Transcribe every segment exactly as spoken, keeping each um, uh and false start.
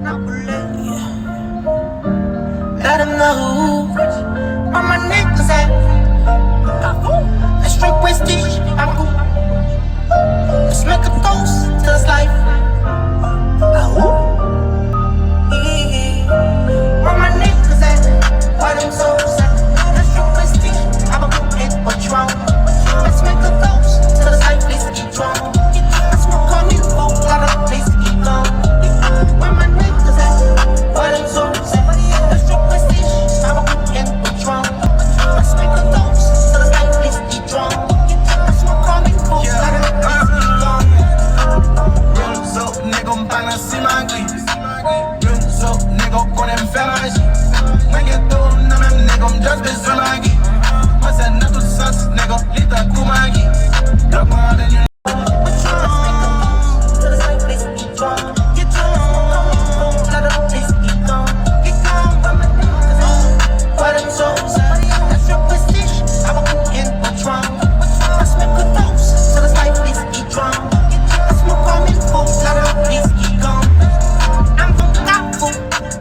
Let 'em know where my niggas at. Let's drink Prestige, I'm cool. Let's make a toast to this life. Ah, ooh. Yeah. Where my niggas at? Where them souls at? Let's drink Prestige, I'm a cool and Patron. Let's make a toast to this life. Let's get drunk. Let's smoke on these folks, got a place to get gone. Where my niggas at? Where them souls at? Let's drink Prestige, I'm a cool and Patron. Let's make a toast to this life. Let's get drunk. Let's smoke on these folks, got a place to get gone. Rims up, nigga, m pa nan simagri. Rims up, nigga, konnen m fè maji. Mwen gen tou nan menm, nigga, m just bezwen magi. Mwen se nan tout sans, nigga, li tankou magi. Blòk mwen andedan.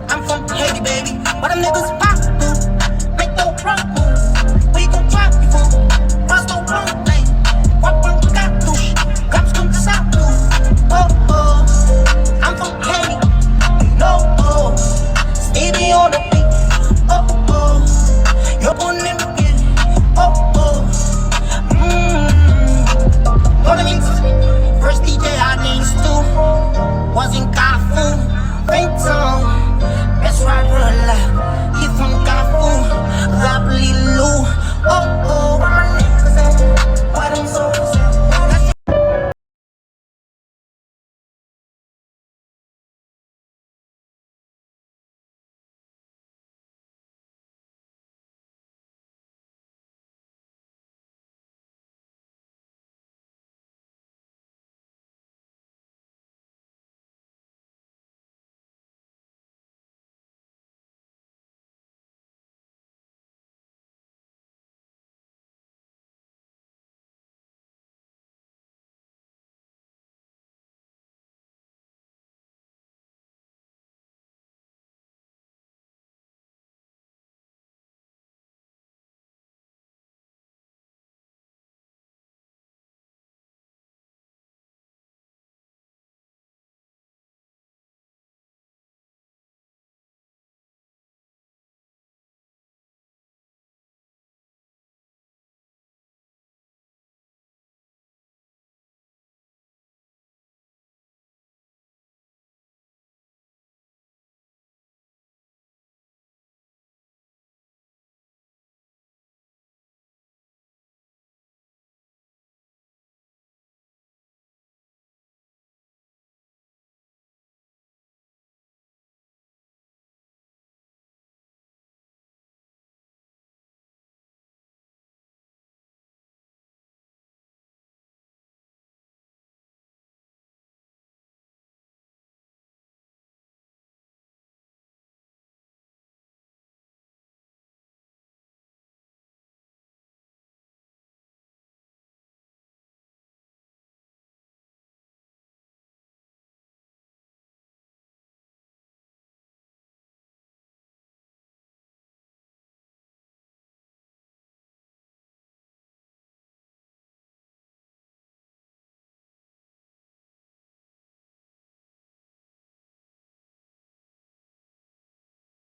I'm from Haiti, baby. Where them niggas pop through? Make no wrong move. We gon' drop you fool. Bust no wrong thing. Walk on cartouche. Cops come to South Blues. Oh, oh. I'm from Haiti. No, oh. Stevie on the beat. Oh, oh. Yo ponen m gen. Oh, oh. Mm. On the mix. First D J I names too. Was in Kafou. Vingt ans, best rapper la, li from Kafou, rap li lou. Oh, oh, where my niggas at? Where them souls at?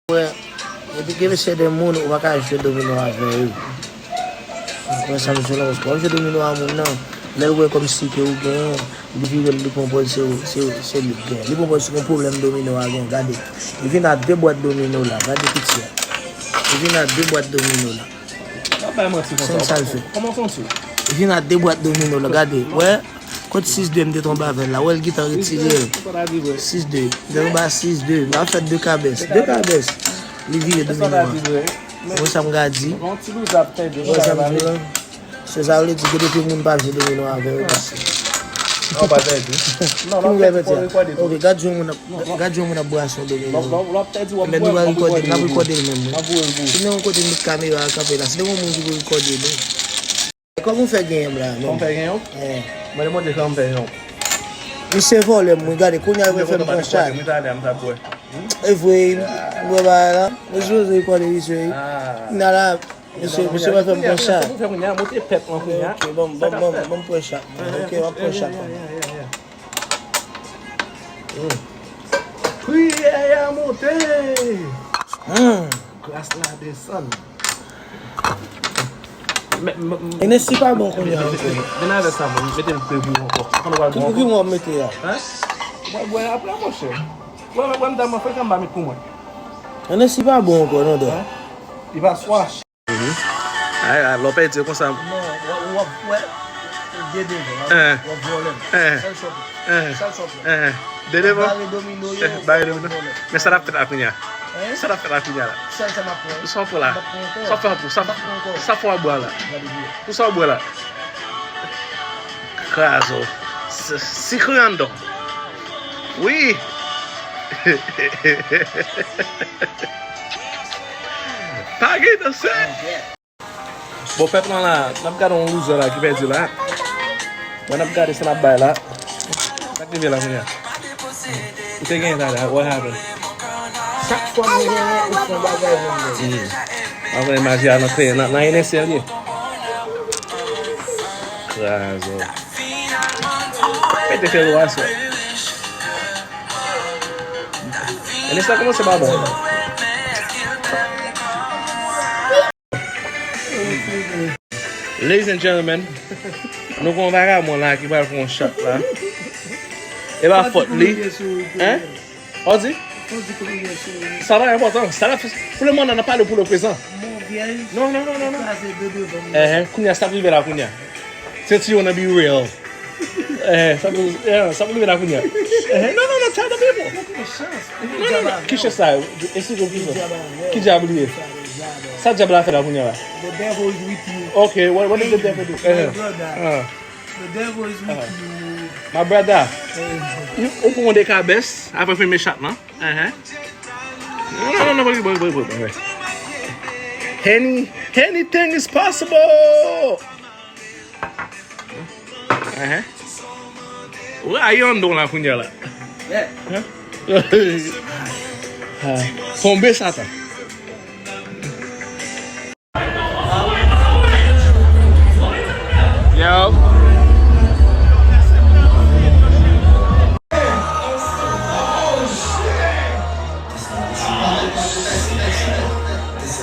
Wè, epi gen mesye de moun ou pa ka jwe domino avè yo. Wè sa m di w la, paske w ap jwe domino a moun nan, lè l wè kòmsi ke ou genyen, li vire l, li pran pòz se, se, se li k genyen. Li pran pòz se yon pwoblèm domino a gen, gade. Li vin a de bwat domino la, gade piti a. Li vin a de bwat domino la. W ap bay manti konsa. Sa l fè? Kòman w fè w sou? Li vin a de bwat domino la, gade. Wè, kot sis de m te tonbe avè l la. Wè l gentan retire. Sis de. M te tonbe a sis de. M ap fè de kabès. De kabès. Li vire domino a. Wè sa m ka di. Wè sa m di la. Se sa vle di, gen de moun pa vle domino avè yo, mesye. Non, pa pèdi. Non, l ap pèdi pou rekòde tou. Ok, gad jan moun ap, gad jan moun ap brase yon domino. Lè nou va rekòde, n ap rekòde l menm, wi. Si nan yon kote m met kamera a kanpe la, si nan yon moun ki pou rekòde nou. Kòman w fè genyen m la, menm? Kòman m fè genyen w? Eh. Mwen te montre kòman m fè genyen w. Misye vòlè m, wi, gade, kounye a yo fè m pran chaj. Mwen talè a, m t ap wè. E vre, m wè bagay la. Mwen sipoze rekòde misye wi. N a la, misye, misye pral fè m pran chat. Sa pou fè kounye a, montre pèp lan kounye a. Ok, ban m, ban m, ban m, ban m pran chat mwen. Ok, m ap pran chat mwen. Priyè a monte. Gras la desann. Hennessy pa bon kounye a ankò. Vin avè sa, mwen mete l pre pou ou ankò. Ki, ki mwen mete a? Hein? Ou pral bwè apre, monchè. Wè, wè, wè, m ta mwen frekan m pa met pou mwen. Hennessy pa bon ankò, non, dò. Hein? Li pa swash. Ay, ay, lè w pèdi konsa. Non, w ap, w ap wè de devan, w ap, w ap vòlè m. Sèl chòp la. Sèl chòp la. De devan. Bare domino yo, bare domino. Men sa n ap fè la kounye a? Sa n ap fè la kounye a la? Sèl sa m ap pran. Sa w pran la? M ap pran ankò. Sa w fè pou sa? M ap pran ankò. Sa fò w bwè la? Gade byen. Pou sa w bwè la? Krazo. Sikre anndan. Wi. Pa gen dansè. Bon, pèp lan la, n ap gade yon loser la ki pèdi la. Bon, n ap gade sa n ap bay la. Sa k rive la kounye a? Ou te genyen talè, what happened? Chak fwa mwen genyen, ou fè yon bagay pou mwen. Mwen konn imaj a nan, nan, nan N S L ye. Krazo. Mete fè lwa sa. N S L kòmanse pa bon. Ladies and gentlemen, nou gen yon vagabon la ki pral fè yon chat la. E pa fòt li. Hein? Ou di? Sa pa enpòtan. Sa la, pou le moman, n ap pale pou le prezan. Non, non, non, non, non. Kounye a, sa k rive la kounye a. Since you wanna be real. Eh, sa pou, eh, sa pou rive la kounye a. Eh, non, non, non, tell the people. Non, non, non, ki chè sa? Esplike m ki chè. Ki dyab li ye? Sa dyab la fè la kounye a la? The devil is with you. Ok, what, what did the devil do? Eh, ah. The devil is with you. My brother, ou pran de kabès, apre fè mechat, non? Uh-huh. Non, non, non, non, wait, wait, wait, wait, wait. Any, anything is possible. Uh-huh. Ou rayi anndan w la kounye a la. Hein? Ah, tonbe Satan. Yo.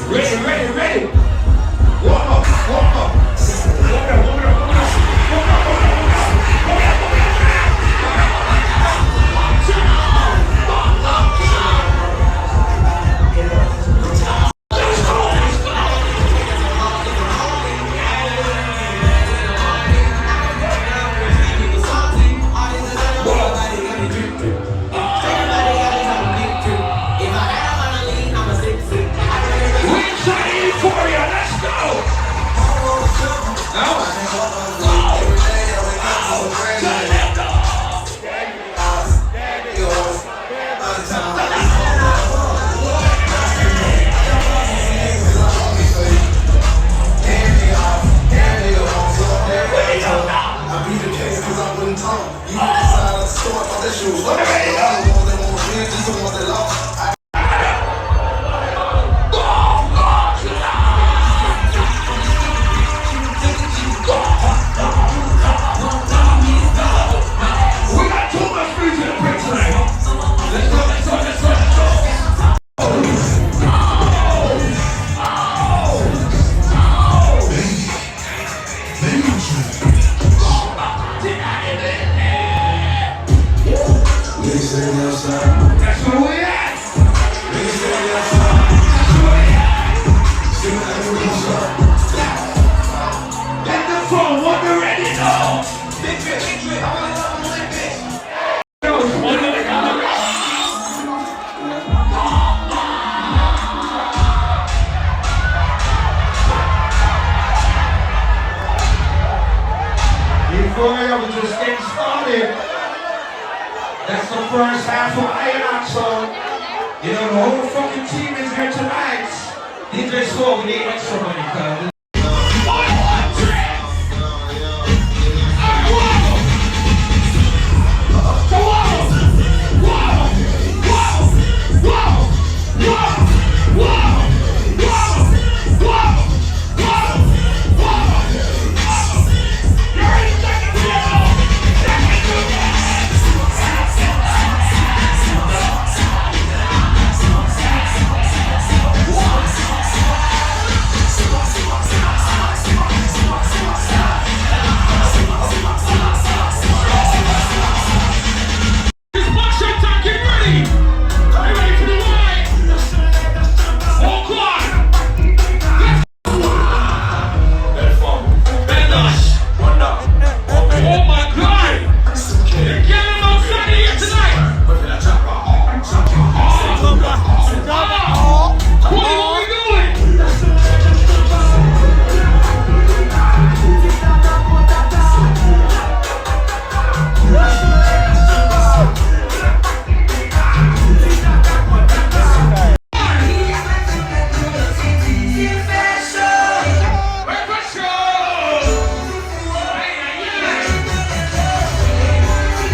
Ready, ready, ready. Warm up, warm up. Warm up, warm up, warm up. Before y'all just getting started. That's the first half of Iron Axel. You know, the whole fucking team is here tonight. D J Smoke, we need extra money, cuz.